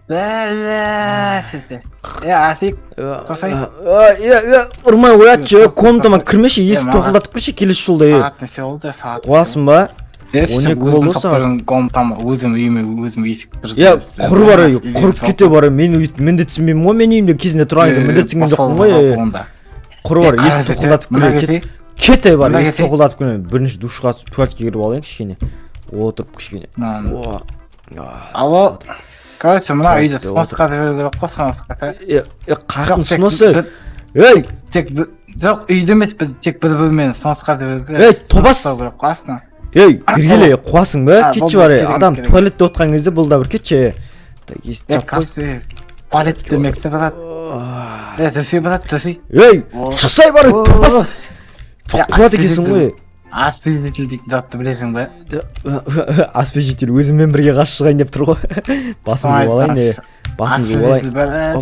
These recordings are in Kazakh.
Бәлә. Асик. Тосай. Ұрмай оятшы, комнатама кірмеші, есік тоқылдатып кірші келесі жолда. Сағат неше болды? Сағат. Қуасың ба? 12 болды сағат. Комнатама өзім үйіме өзім есік. Құр бар, құрып кете бар. Мен міндетсінбеймін ғой, мен үйімде кезінде тұрған кезде міндетсінген жоқпын ғой. Құр бар, есік тоқылдатып кіре. Кете бар, есік тоқылдатып кіре. Бірінші душқа түсіп, туалетке кіріп алайын кішкене. Отырып кішкене. Алло. Короче, мына үйді сносқа жіберу керек қой, сносқа. Қаяқтың сносы? Ей! Тек жоқ, үйді емес, біз тек бір бөлмені сносқа жіберу керек. Ей, тобас! Ей, бергеле, қуасың ба? Кетші бар, адам туалетте отқан кезде бұл да бір кетші. Туалет демекші, брат. Төсей, брат, төсей. Ей, шықсай бар, топас! Қуады екенсің ғой. Освежитель дейтін затты білесің бе? Освежитель өзіммен бірге қашып шығайын деп тұр ғой. Басым жуып алайын, басым жуып алайын.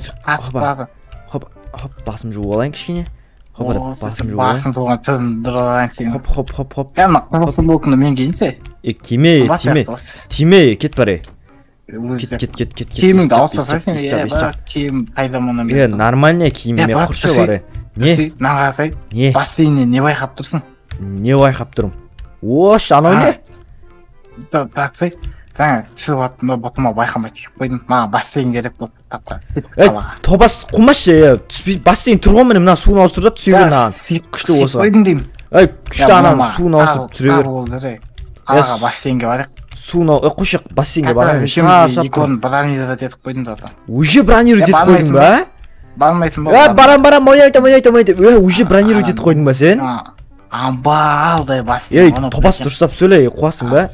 Хоп, хоп, басым жуып алайын кішкене. Хоп, басым жуып алайын. Басым жуған түрін дұралайын сені. Хоп, хоп, хоп, хоп. Мына қызыл футболканы мен киінсе? Киме, тиме, тиме, кет бар. Кет, кет, кет, кет. Киіміңді ауыстырсай сен, киім қайда мұны мен. Нормально киім, құршы бар. Не? Мына қарасай, бассейннен не байқап тұрсың? Не байқап тұрмын? Ош, анау не? Братцы, жаңа түсіп аттым да бұтыма байқамай тиіп қойдым. Маған бассейн керек болып тапқан. Ей, тобас қумашы, түспей бассейн тұр ғой міне, мына суын ауыстыр да түсе бер мынаған. Күшті осы. Қойдым деймін. Ей, күшті ананың суын ауыстырып түсіре бер. Қалаға бассейнге барайық. Суын қойшы, бассейнге барайық. Екі орын бронировать етіп қойдым зато. Уже бронировать етіп қойдың ба? Бармайсың ба? Барам, барам, ойнайтам, ойнайтам, ойнайтам. Уже бронировать етіп қойдың ба сен? Амбалдай бассейн. Ей, топас дұрыстап сөйле, қуасың ба?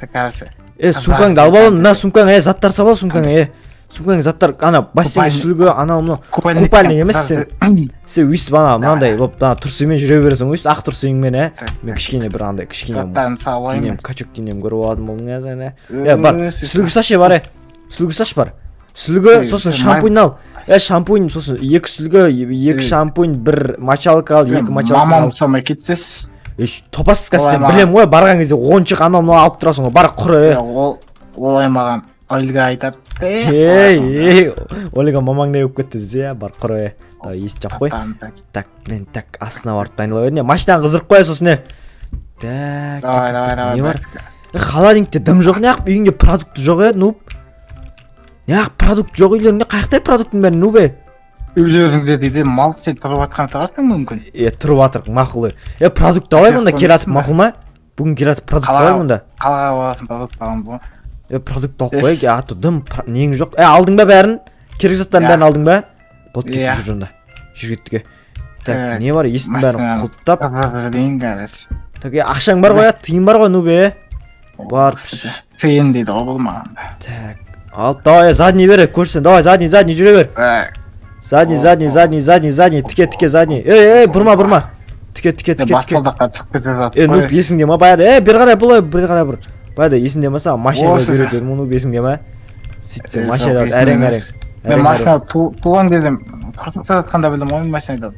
Сумкаңды алып ал, мына сумкаңа, заттар сап ал сумкаңа, Сумкаңа заттар, ана бассейн сүлгі, анау мынау. Купальник емес сен. Сен өйстіп ана мынандай болып, ана тұрсымен жүре бересің, өйстіп ақ тұрсыңмен, Мен кішкене бір андай кішкене заттарымды салып алайын. Денем, качок денем көріп алатын болдың, сен, Бар, сүлгі сашы, бар, Сүлгі сашы бар. Сүлгі, сосын шампунь ал. Шампунь, сосын 2 сүлгі, 2 шампунь, 1 мочалка ал, 2 мочалка ал. Мамам ұқсамай кетсес. Топас сен білем ғой, барған кезде ойыншық анау мынау алып тұрасың ғой, бар құр. Олай маған Ольга айтады. Ей, Ольга мамаңдай болып кетті десе, бар құр. Давай, есік жап қой. Так, мен так астына барып дайындала берейін. Машинаны қыздырып қоя сосын не. Так, не бар? Холодильникте дым жоқ, неғып үйіңде продукт жоқ, нуб? Неғып продукт жоқ үйлеріңде, қаяқта продукттың бәрі, нуб? Үйлеріңде дейді, мал сен тұрып жатқан шығарсың мүмкін. Тұрып жатырық, мақұл. Продукт алайық онда, келатып, мақұл ма? Бүгін келатып продукт алайық онда. Қалаға барасың, продукт аламын ғой. Продукт алып қояйық, аты дым, нең жоқ. Алдың ба бәрін? Керек заттардың бәрін алдың ба? Болды, кетіп жүр онда. Жүр кеттік. Так, не бар? Есіктің бәрін құлыптап. Так, ақшаң бар ғой, тиын бар ғой, нубе. Бар. Тиын дейді ғой бұл маған. Так, алып, давай, задний бер, көрсін. Давай, задний, задний жүре бер. Задний, задний, задний, задний, задний, тіке, тіке, задний. Ей, ей, бұрма, бұрма. Тіке, тіке, тіке, тіке. Нуб, есіңде ма баяғыда? Бері қарай, бұлай, бері қарай бұр. Баяғыда есіңде ма саған машина үйретеді, нуб, есіңде ма? Сөйтсе, машина әрең, әрең. Мен машина туған кезде құрсақ жатқанда білдім ғой, мен машина айдап.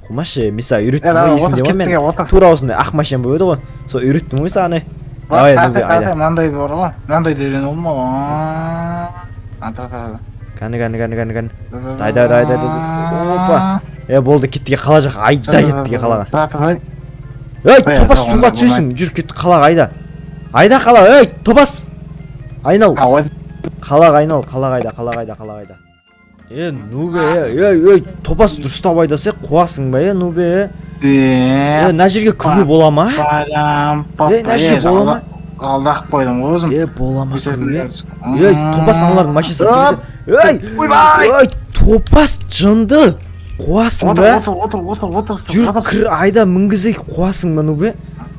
Қумашы, мен саған үйреттім ғой, есіңде ма мен? Тура осындай ақ машина болып еді ғой. Сол үйреттім ғой саған. Давай, нуб, айда. Мынандай бар ғой, мынандайды үйрене алдым ғой. Кәні, кәні, кәні, кәні, кәні. Дай, дай, дай, дай, опа. Болды, кеттіге қала жаққа, айда кеттіге қалаға. Ей, топас, суға түсесің, жүр, кетті қалаға, айда. Айда қала, ей, топас. Айнал. Қалаға айнал, қалаға айда, қалаға айда, қалаға айда. Нубе, ей, топас дұрыстап айдаса, қуасың ба, нубе? Мына жерге кіру бола ма? Мына жерге бола ма? Алдақ қойдым ғой өзім. Бола ма кіруге? Ей, топас аналардың машинасы тигізе. Ей, ой, топас жынды. Қуасың ба? Отыр, отыр, отыр, отыр. Жүр, кір, айда мінгізейік, қуасың ба, нубе?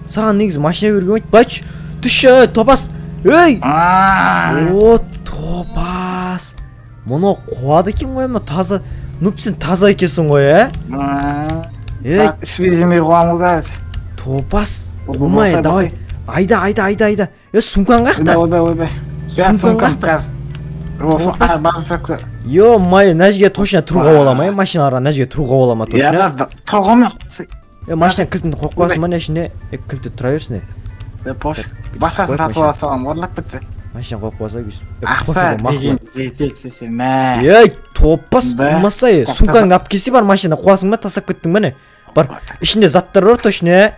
Саған негізі машина беруге болмайды. Былайшы, түсші, топас. Ей! О, топас. Мұны қуады екен ғой, мұны таза. Нуб, сен таза екенсің ғой, ә? Ей, ішпей жемей қуамын ғой қазір. Топас, қумай, давай. Айда, айда, айда, айда. Сумкаң қаяқта? Ойбай, ойбай. Сумкаң қаяқта? Ё-моё, мына жерге точно тұруға бола ма? Машиналарға мына жерге тұруға бола ма точно? Тұруға ма? Машина кілтін қойып қоясың ба мына ішіне? Кілті тұра берсін. Пофиг. Басқасын тартып ала саламын, ұрлап кетсе. Машина қойып қойса өйстіп. Ақша деген жетсе мә. Ей, топас қумаса, сумкаңды алып келсе бар машина қуасың ба, тастап кеттің ба не? Бар, ішінде заттар бар точно.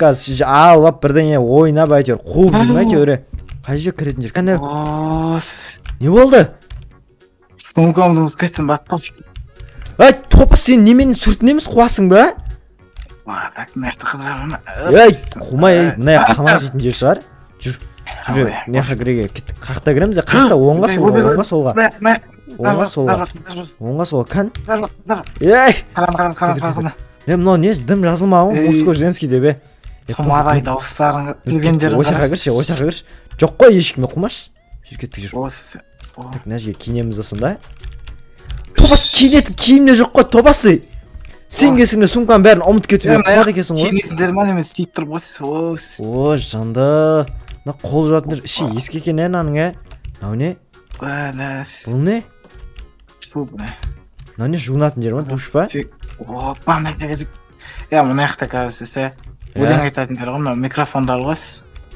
Қазір алып бірдеңе ойнап әйтеуір қуып жүрме әйтеуір. Қай жерге кіретін жер? Қане? Не болды? Сумкамды ұмытып кеттім, батпап. Ей, топас, сен немен сүртінеміз, қуасың ба? Ей, қумай, мына жаққа тамақ жейтін жер шығар. Жүр, жүр, мына жаққа кіреге кеттік. Қаяқта кіреміз? Қаяқта? Оңға, солға, оңға, солға. Оңға, солға. Оңға, солға. Кән? Ей! Не, мынау не? Дым жазылмаған ғой, мужской, женский деп, е. Құмадай дауыстарың келгендерін. Осы жаққа кірші, осы жаққа кірші. Жоқ қой ешкім, қумаш. Жүр, кеттік, жүр. Так, мына жерге киінеміз осында. Тобас, киінетін киім де жоқ қой, тобасы. Сен келсең де сумканың бәрін ұмытып кетіп қуады екенсің ғой. Киінесіңдер ма неме істейіп тұр ғой. О, жанды. Мына қол жуатын жер іші ескі екен, ә, мынаның, ә. Мынау не? Бұл не? Мынау не, жуынатын жер ма, душ па? Опа, мына жақта. Е, мына жақта қазір өлең айтатын жер ғой, мынау микрофондар ғой.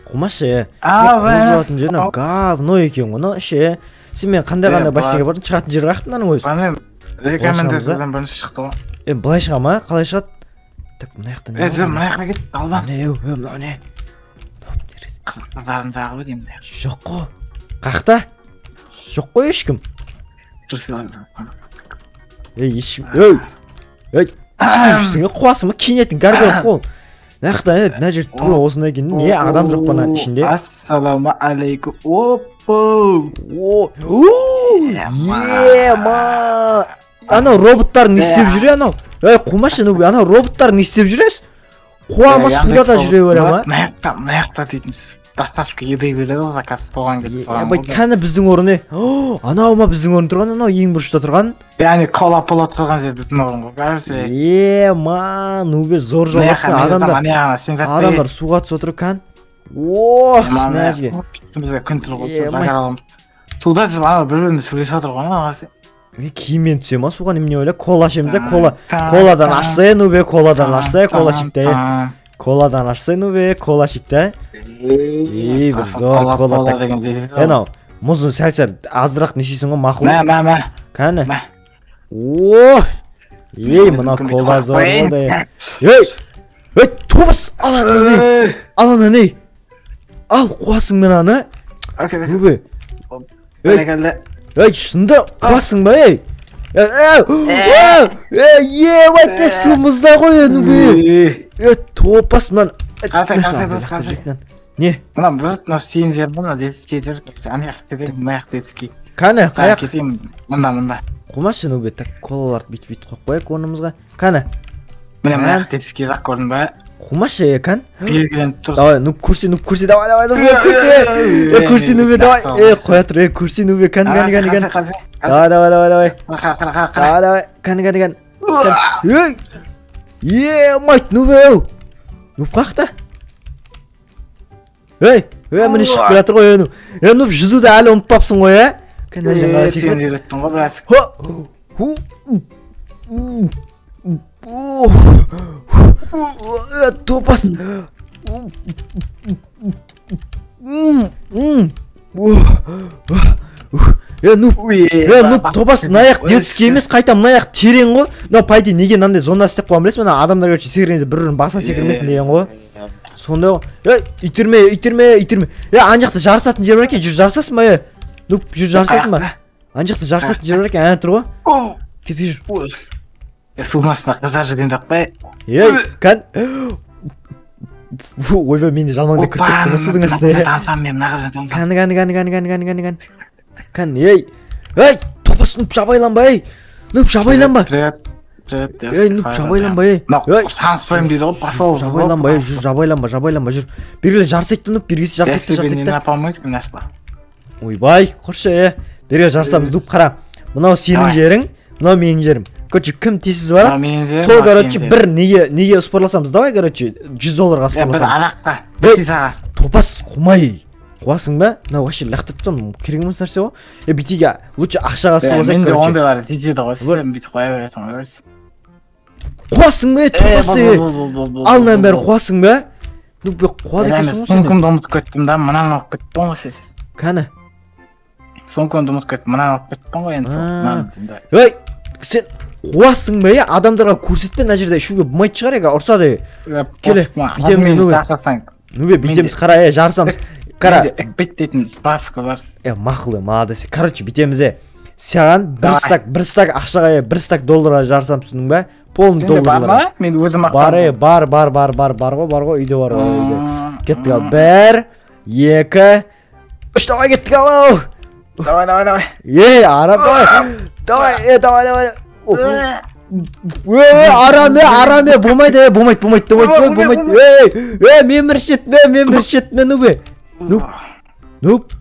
Қумашы, е. Қол жуатын жер мынау говно екен ғой, мынау іші. Сен мен қандай-қандай бассейнге бардың, шығатын жер қаяқта мынаның өзі? Мен рекомендациядан бірінші шықты ғой. Е, былай шыға ма? Қалай шығады? Так, мына жақта не? Е, жоқ, мына жаққа кет, алба. Не, мынау не? Қыздардың жағы ғой деймін. Жоқ қой. Қаяқта? Жоқ қой ешкім. Ей, ешкім. Ей! Ей, сен қуасың ба? Киінетін гардероб қой. Мына жақта, мына жер тура осындай екен. Не, адам жоқ па мынаның ішінде? Ассалауму алейкум. Оппа! О! Ема! Анау роботтар не істеп жүр анау? Ей, қумашы, анау роботтар не істеп жүресіз? Қуама суда да жүре бере ма? Мына жақта, мына жақта дейтінсіз. Доставка еды береді ғой, заказ болған кетіп қалған. Ей, кәні біздің орын, е? Анау ма біздің орын тұрған, анау ең бұрышта тұрған? Яғни кола пола тұрған жер біздің орын ғой, бәрі. Ема, нубе зор жолдапсың, адамдар суға түсіп отыр, кән. О, мына жерге. Үстімізге күн тұр ғой, загар аламыз. Суда түсіп, анау бір-бірімен сөйлесіп жатыр ғой, анау. Киіммен түсе ма суға, немене ойлап, кола ішеміз де, кола. Коладан ашса, нубе, коладан ашса, кола ішейік те. Коладан ашса, нубе, кола ішейік те. Ей, бір зор кола деген. Анау, мұзын сәл-сәл азырақ не істейсің ғой, мақұл. Мә, мә, мә. Кәні. О! Ей, мынау кола зор болды. Ей! Ей, тобас, ал ананы. Ал ананы. Ал, қуасың мынаны. Нубе. Ей, ей, шынды қуасың ба, ей? Ей, ей, су мұзда ғой, нубе. Ей, топас мынаны. Қатай, Не? Мына бір, мынау сенің жер, мына детский жер, ана жақта кетейін, мына жақта детский. Кәні, қаяқ? Кетейін, мында, мында. Қумашы, нубе, так колаларды бүйтіп-бүйтіп қойып қояйық орнымызға. Кәні. Міне, мына жақта детский зақ көрдің ба? Қумашы, кән. Белгіленіп тұр. Давай, нуб көрсе, нуб көрсе, давай, давай, нуб көрсе. Е, көрсе, нубе, давай. Е, қоя тұр, е, көрсе, нубе, кән, кән, кән, кән. Давай, давай, давай, давай. Қара, қара, қара. Давай, давай, кән, кән, кән. Ей! Е, майт, нубе, ау. Нуб қаяқта? Ей, ей, міне шығып келе жатыр ғой, е, нуб. Е, нуб, жүзуді әлі ұмытпапсың ғой, ә? Кән, мына жерге қалай Сен секіреді? үйреттің ғой, брат. Топас. Е, нуб, е, нуб, топас, мына аяқ детский емес, қайта мына аяқ терең ғой. Мынау, по идее, неге мынандай зона істеп қойған білесің бе? Мына адамдар, короче, секірген кезде бір-бірінің басына секірмесін деген ғой. Сондай ғой. Ей, итерме, итерме, итерме. Е, ана жақта жарысатын жер бар екен, жүр жарысасың ба, е? Нуб, жүр жарысасың ба? Ана жақта жарысатын жер бар екен, ана тұр ғой. Кетіп жүр. Е, судың астында қыздар жүрген жоқ па? Ей, кән. Ойбай, мен де жалмаңдап кіріп кеттім ғой судың астына. Танысам мен, мына қызбен танысам. Кәні, кәні, кәні, кәні, кәні, кәні, кәні, кәні. Кәні, ей. Ей, топас, нуб, жабайланба, ей. Нуб, жабайланба. Привет, привет. Ей, нуб, жабайланба, ей. Мынау таныспаймын дейді ғой, пошел. Жабайланба, ей, жүр, жабайланба, жабайланба, жүр. Бері жарысайық та, нуб, бері келсе жарысайық та, Я себе не жарысайық та. на помойке нашла. Ойбай, құршы, е. Бері жарысамыз, нуб, қара. Мынау сенің жерің, мынау менің жерім. Короче, кім тез барады, сол, короче, бір неге спорласамыз. Давай, короче, 100 долларға Е, біз спорласамыз. араққа, бір сисаға. Топас, қумай. Қуасың ба? Мынау вообще лақтырып тастадым, керек емес нәрсе ғой. Е, бүйтейік, лучше ақшаға спорласайық, Менде короче. ондайлар тиеді ғой, сен бүйтіп қоя бересің ғой. Қуасың ба, е, топас, е? Ал мынаның бәрін қуасың ба? Ну, бе, қуады екенсің ғой сен. Сумкамды ұмытып кеттім да, мынаны алып кеттім ғой сен. Кәні. Сумкамды ұмытып кеттім, мынаны алып кеттім ғой енді. Мынаны. Ей, сен қуасың ба, е? Адамдарға көрсетпе, мына жерде ішуге болмайтын шығар, еге, ұрсады. Келе, бүйтеміз, Нубе. Нубе, бүйтеміз, қара, е, жарысамыз. Қара. Менде экпет дейтін справка бар. Е, мақұл, молодец. Короче, бүйтеміз, е. Саған бір стак ақшаға, е, 1 стак долларға жарысам, түсіндің ба? Полный Сенде бар долларларға. ма? Мен өзім ақ Бар, е, бар, бар, бар, бар, бар ғой, бар ғой, үйде бар ғой, үйде. Кеттік ал. 1, 2, 3, давай кеттік ал. Давай, давай, давай. Ей, арам, давай. Давай, е, давай, давай. Ей, арам, е, арам, е, болмайды, е, болмайды, болмайды, болмайды, болмайды. Ей, ей, мен бірінші жеттім, е, мен бірінші жеттім, Нубе. Нуб. Нуб.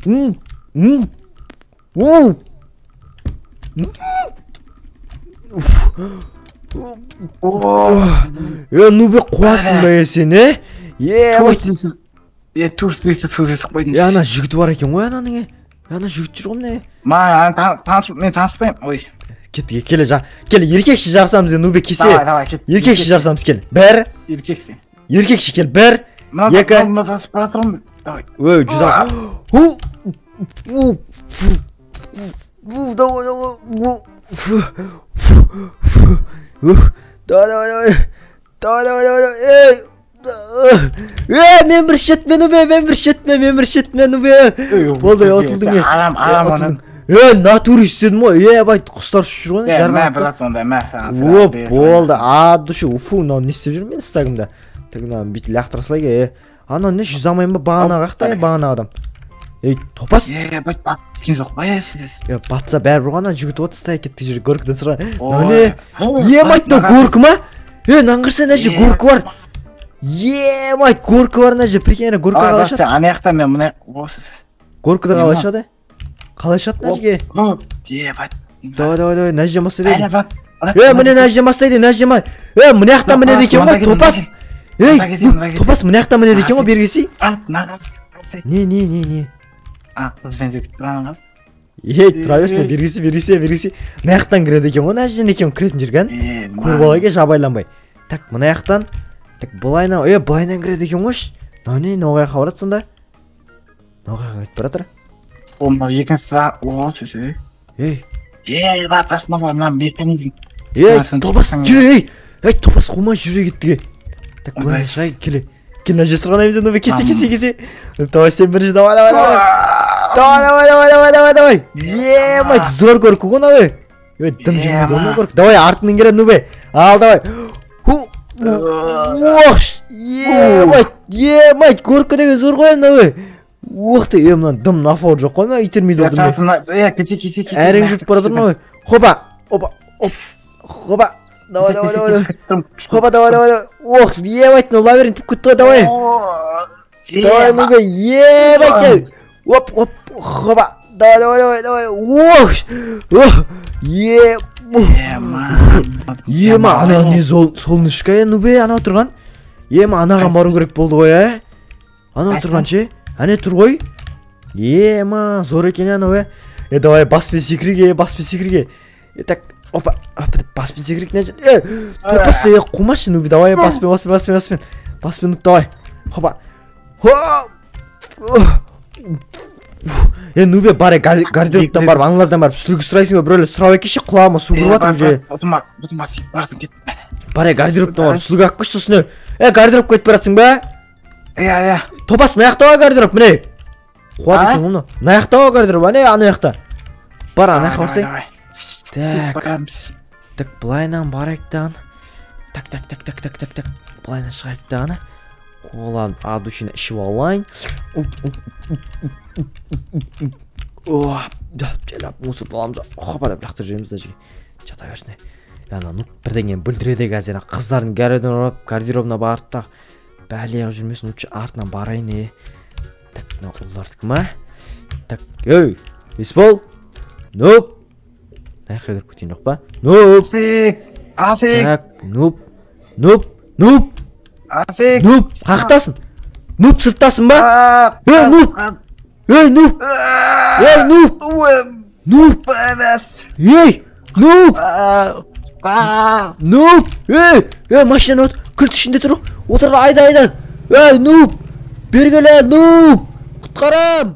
М, м. Оу. Е, Нубе, қуасың ба, е, сен, е? Е, Е, тур қойдым. Е, ана жігіті бар екен ғой, ананың, е. Ана жігіт жүр ғой міне. Ма, мен таныспаймын. Ой. Кеттік, келе, кел, еркекше жарысамыз, Нубе, кесе. Давай, давай, кет. Еркекше жарысамыз, кел. 1. Еркекше. Еркекше кел, 1. 2. Мына танысып бара тұрмын. Давай. Ой, жүз ал. У, у, фу, фу, давай, давай, фу, фу, фу, давай, давай, давай, давай, давай, давай, ей, ей, мен бір шетмен, Нубе, мен бір шетмен, мен бір шетмен, Нубе. Болды, ұтылдың, е. Арам, арам оның. Е, натуре істедім ғой, е, бай, құстар ұшып жүр ғой, Е, жарғанат мә, па? брат, сонда, мә, саған. О, болды, а, души, уфу, мынау не істеп жүр мен стагымда? Так, мынаны бүйтіп лақтыра салайық, е. Анау не, жүзе алмаймын ба, бағана қақта, е, бағана адам. Ей, топас. Е, бай, батып түскен жоқ па, е, сіз? Е, батса бәрібір ғой, ана жігіт отыз таяқ кетті жер, горкадан сұраған. Ой. Мынау не? Е, мать, мынау горка ма? Е, мынаны қарасай, мына жерде Е. горка бар. Е, мать, горка бар мына жерде, прикинь, ана горка Ай, қалай брат, шығады? сен ана жақта, мен мына, о, сіз. Горкада Е, қалай ма? шығады? Қалай шығады мына жерге? Е, бай. Давай, давай, давай, мына жерден бастайды. Әлі, брат, брат, Е, міне мына жерден бастайды, мына жерден Е, мына жақтан мінеді екен ғой, топас. Ей, Мында кетейін, мында кетейін. топас, мына жақтан мінеді екен ғой, бері келсей. Брат, мына қарсы, қарсы. Не, не, не, не. А, қызбен жігіт тұр, ана қыз. Ей, тұра берсін, бері келсе, бері келсе, бері келсе. Мына жақтан кіреді екен ғой, мына жерден екен кіретін жер, кән. Е, Көріп алайық, жабайланбай. Так, мына жақтан, так, былайынан, е, былайынан кіреді екен ғой. Мынау не, мынау қаяққа барады сонда? Мынау қаяққа кетіп бара жатыр? О, мынау екіншісі, о, сөз, Ей, е, брат, мына бар, мына механизм. ей, Сен топас, шықсаң, жүр, ей, ей, топас қумай жүре кеттік, ей. Так, былай Ой. шығайық, келе. Кел, мына жерге сырғанаймыз, енді, кесе, Ам. кесе, кесе. Давай, сен бірінші, давай, давай, давай. Давай, давай, давай, давай, давай, давай. Е, мать, зор горка ғой мынау, ей. Ей, дым жүрмейді ғой мына горка. Давай, артынан келе, Нубе. Ал, давай. Ху. Ох, е, мать, е, мать, горка деген зор ғой мынау, ей. Ух ты, е, мына дым нафор жоқ қой, мына итермейді Е, ғой дым. танысым, мына, е, кесе, кесе, кесе. Әрең жүріп бара жатыр мынау. Хопа, опа, оп, хопа. Давай, давай, давай. Хопа, давай, давай, давай. Ох, е, мать, мынау лабиринт болып кетті ғой, давай. Давай, ну-ка, ебать! Оп, оп, хопа! Давай, давай, давай, давай! Ох! Ох! Е, ема, ана не солнышко, е, нубе, анау тұрған? Ема, анаған бару керек болды ғой, ә? Анау тұрған ше? Әне тұр ғой? Ема, зор екен анау, е. Е, давай, баспен секірге, баспен секірге. Е, так, опа, опа, баспен секірейік, мына жер. Е, топас, е, қумашы, нубе, давай, баспен, баспен, баспен, баспен. Баспен, нуб, давай. Хопа. Е, нубе, бар, гардеробтан барып, аналардан барып, сүлгі сұрайсың ба, біреулер сұрап екенші, құлағыма су кіріп жатыр уже. Бұтыма, бұтыма сиіп бардым, кеттім. Бар, гардеробтан барып, сүлгі алып келші, сосын, е, гардеробқа кетіп баратсың ба? Иә, иә. Топас, мына жақта ғой гардероб, міне. Қуады екен ғой мынау. Мына жақта ғой гардероб, әне, ана жақта. Бар, ана жаққа барсай. Так. Так, былайынан барайық тағын. Так, так, так, так, так, так, так. Былайынан шығайық тағын. Кола от души ішіп алайын. О, жайлап мусорды аламыз. Хопа деп лақтырып жібереміз мына жерге. Жата берсін. Ана, ну, бірдеңені бүлдіреді қазір. Қыздардың гардеробына барып та бәле қылып жүрмесін, лучше артынан барайын, е. Так, мына ұлдардікі ма? Так, ей, Есбол. Нуп. Мына жаққа кіріп кетейін жоқ па? Нуп. Асик, Асик. Так, нуп. Нуп, нуп. Асик. Нуп, қақтасың. Нуп, сырттасың ба? Ей, нуп. Ей, нуп. Ей, нуп. Нуп. Ей, нуп. Нуп. Ей, ей, машинаны от. Кілт ішінде тұр. Отыр, айда, айда. Ей, нуп. Бері кел, нуп. Құтқарам.